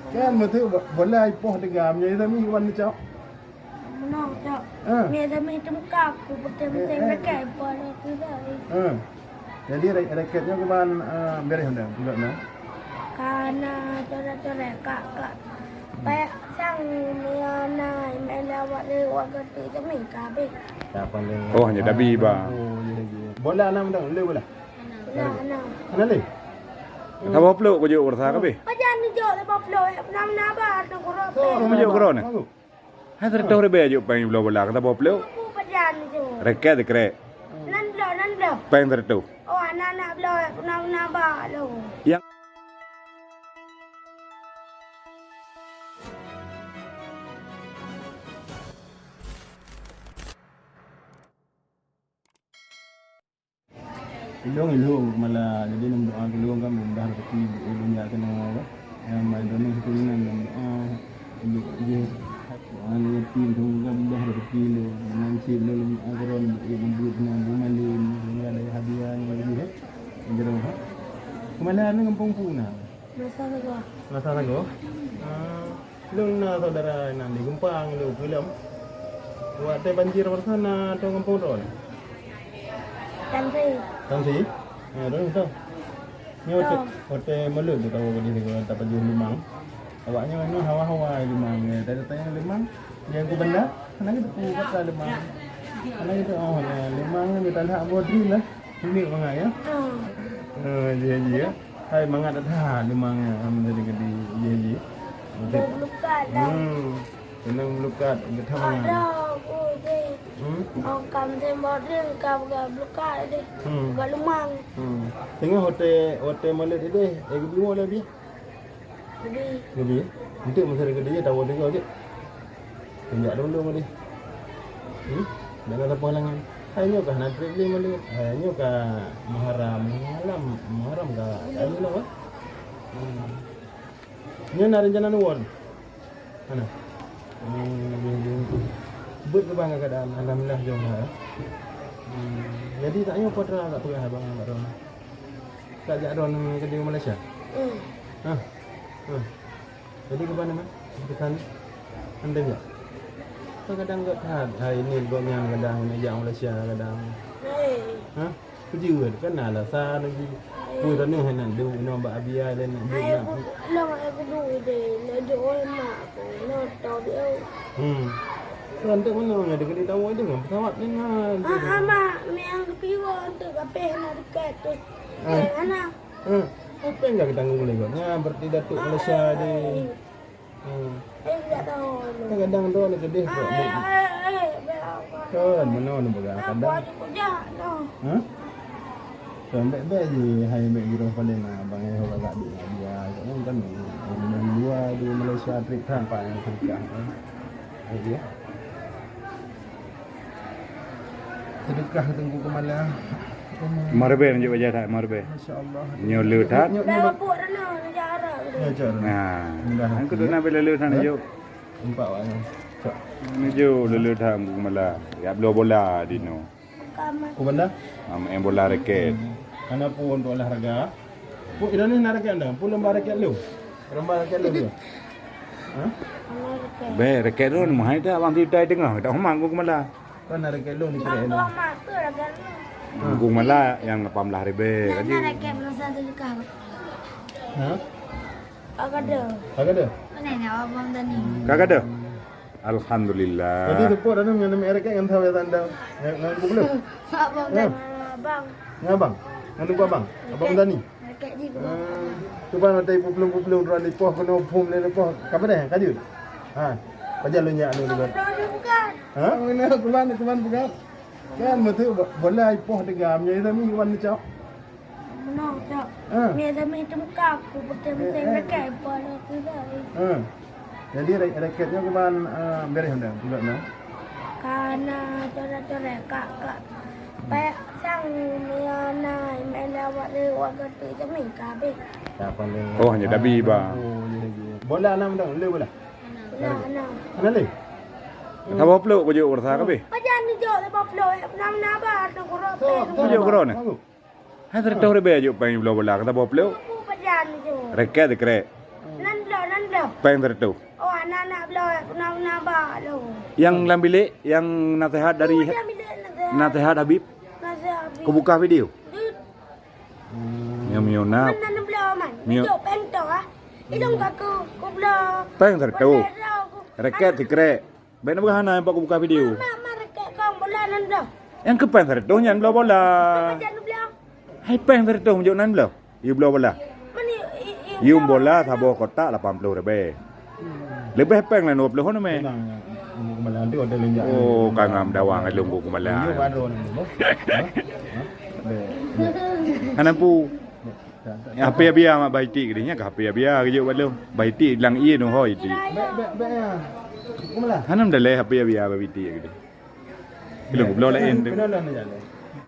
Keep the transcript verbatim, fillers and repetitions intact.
Kan beutôi bo-, bola ipoh teuga, meunyoe Zami wan neucok. Meunoe, cok. Ah. Meunyoe Zami teumeuka, ku peutem Eh, seng eh. Raket ipoh lé tu dah. Ah. Jadi ra-, raket nyoe kiban, ah, beureh dah, bulat na. Kana coret-coret, kak, kak. Payak sang meunyoe na, main lawak lé wak geuti Zami ka habéh. Oh, hanya Dabi ba. Oh, ya, ya. Bola na meunan, le bola. Nah, nah. Hana lé? Saboh plôk kujok ureusa kabeh. Pajan jok saboh plôk, eh, nam na ba tu kurok. Oh, mujok kron, eh? Bagus. Hai seratus ribèe jok péng bloe bola, saboh plôk. Aku pajan jok. Raket, raket. Nan bloe, nan bloe. Péng seratus. Oh, anak-anak bloe, eh, nam na ba lo. Yang Ilong, ilong, malah jadi nang doa keu ilong kan mudah rezeki, ilong ya kena apa? Yang main doa keu ilong nang doa, ilong je. Doa ni yatim tu kan mudah rezeki ilong. Dengan si ilong lebih agrono, lebih membuat dengan bumalin, sehingga ada hadiah yang lebih, eh. Jero, ha? Kemana ni kampung pun nah? Masa sagoe. Masa sagoe? Ah, lôn na saudara nan di Geumpang, lôn peulom. Watèe banjir bak sana, tong gampông droe. Tansi. Tansi? Ya, droe tu. Ni watèe, watèe mulod tu tahu di situ, tapajoh limang. Awak nyoe, nyoe hawa-hawa limang, ya. Tadi tanya limang, yang ku benda, mana kita pun kata limang. Mana kita, oh, ya, limang ni tak nak bodri lah. Ini mangat ya? Ah. Ah, ji, ji ya. Hai mangat dah limang ya, am jadi gedi ji, ji. Meulukat lah. Hmm. Senang meulukat, geutam mangat. Ada, aku je. Hmm? Oh, kam tembok dia, kam gak meulukat deh. Hmm. Gak limang. Hmm. Tengah hotel, hotel malam dia deh, eh, geubi mo lagi. Geubi. Geubi. Untuk masa dekat dia tahu dia je. Tunjuk dulu tadi. Hmm? Jangan sapu halangan. Hai nyoe ka hana trip lé malu. Hai nyoe ka Muharram, Muharram, Muharram ka ayu lah, wah. Hmm. Nyoe na rencana nuwon. Mana? Hmm, beuet keuban keadaan, alhamdulillah jom lah. Hmm. Jadi tak nyoe putra agak peugah abang agak ron. Tak jak ron ke di Malaysia? Hmm. Hah? Hah? Jadi ke mana mah? Pesan. Anda jak. Kadang-kadang gak that. Hai ini gobnyan kadang nak jak Malaysia kadang. Hei. Hah? Peujeuet kan alasan lagi. Pun sana hai nak duek inoe bak Abia dan nak duek nak. Long aku duek deh. Nak duek oi mak aku. Nak tahu dia. Hmm. Kan tak mana ada kena tahu dengan pesawat dengan. Ah, ah, mak, yang kepiwa untuk kapeh nak dekat tu. Ah. Eh, anak. Hmm. Apa yang gak tanggung lagi? Nya berarti Datuk Malaysia deh. Hmm. Eh, tak tahu. Kadang-kadang tu nak sedih. Ah, eh, eh, eh, eh, eh. Kan, mana nak pegang? Kadang. Aku ada kujak tu. Hah? Kan baik-baik je, hai baik gitu paling lah. Abang eh, orang tak ada dia. Kan, kan, orang dari luar di Malaysia trip kan, Pak, yang sedekah, kan. Hai dia. Sedekah Teungku Keumala. Marbe nunjuk wajah that, marbe. Masya Allah. Nyoe le that. Nyoe, nyoe. Dah bak rena, nunjuk arah. Ya, cak. Nah. Mudah. Kan kudu na bila le that nunjuk. Nampak awak nyoe. Cak. Nunjuk le that Teungku Keumala. Ya bloe bola di no. Ku benda? Am, main bola raket. Hana pun untuk olahraga. Pun Indonesia na raket dah. Pun lomba raket lu. Lomba raket lu dia. Ha? Be, raket tu mahai dah abang titai tengah. Tak hormat Teungku Keumala. Kan ada kelong di sini. Teungku Keumala yang lapan belas ribu. Nak, nak rakyat berasa sedekah. Ha? Agak ada. Agak ada? Mana ni Abang Dani? Kagak ada? Alhamdulillah. Jadi tepuk dah dengan nama rakyat dengan tahu ya tanda. Dengan buku lu. Abang Dani, abang. Dengan abang? Dengan tunggu abang? Abang Dani? Dekat di rumah. Ah, tu bang ada ibu pelung-pelung orang di poh kena phum le poh. Kapan dah? Kaju. Ha. Pajan lu nyak lu. Bukan. Ha? Mana kuman kuman bukan. Kan betul bola ipoh tiga menjadi kami wan cok. Menang cok. Ha. Ni kami tengkap ku betul betul dekat bola tu dah. Ha. Jadi ra-, raketnya kuman, eh, beres dah, bulat dah. Kana coret-coret kak kak. Payak sang meunyoe na main lawak lé wak geuti kami ka habéh. Oh, hanya dabi ba. Oh, ya, ya. Bola na meunan, le bola. Na, na. Hana le? Saboh plôk kujok ureusa kabeh. Pajan jok saboh plôk, nam na ba tu kurok. Kujok kron. Hai seratus ribèe jok péng bloe bola, saboh plôk. Pajan jok. Raket, raket. Nan bloe, nan bloe. Péng siratoh. Oh, anak-anak bloe, guna-guna ba lo. Nyang lam bilék, nyang naseuhat dari, oh, lam bilék naseuhat. Naseuhat Habib. Naseuhat Habib. Kau buka video. Dut. Hmm. Nyang miyona. Man nan bloe man. Mio- Mio péng to ah. Ilong ka ku, ku bloe. Péng siratoh. Reket sikrek. Bèk na peugah hana, nampak ku buka video. Ma, ma reket kong bola nan bloe. Nyang keu péng siratoh nyan bloe bola. Apa jan bloe? Hai péng siratoh meujok nan bloe. Yue bloe bola. Mana yue, yue, yue Yue bloe bola bola? Saboh kotak lapan ploh ribèe. Leubeh péng lah dua ploh nyoe meh. Tenang, Ungku Keumala, nanti ada lenjak. Oh, ka ngam dawang lôn Ungku Keumala. Yue baru ni, boh. Ha? Ha? Dek, dek. Hana pu. Dek, tak, tak, Ya, tak. H P Abia mak Baiti keudeh nya ka H P Abia geujok bak lôn. Baiti lam ie nyoe ho iti. Bèk, bèk, bèk ya. Ungku Keumala. Hana meudaléh H P Abia Baiti keudeh. Ilong bloe laén tu. Kenapa ni jalan?